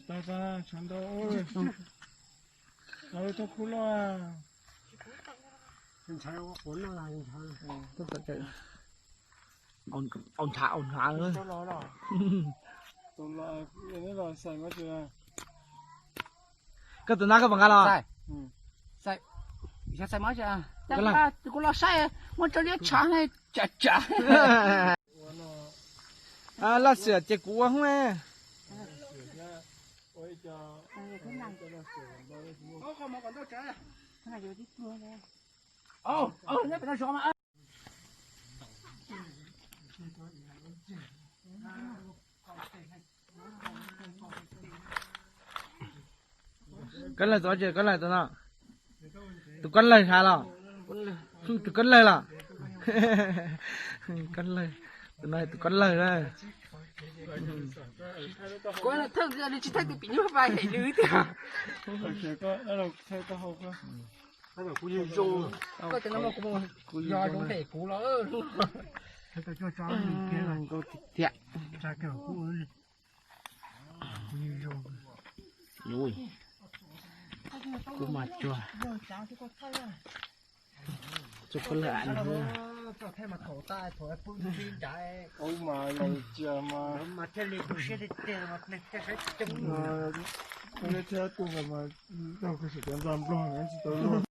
Tau tau, tshav ntau. Tau tau khub loj. Au ntshav, au ntshav. Koj tus nab koj puas nqa los? Kuv los saib, muab tso liab tshav tsam tsam. Laj xiam ces kuv ua hub. Kab lawg tus, kab lawg tus no. Tus kab lawg has los? Tus kab lawg los? Kab lawg, tus no tus kab lawg na. Kuv thaij tus pim nyuj vais hem lwm tiag. Kuv zoo, kuv zoo hem kuv los. Tiag. Kuv mas tsuag, tsuag koj lawm. Thiab tus mas, tsis tau luag.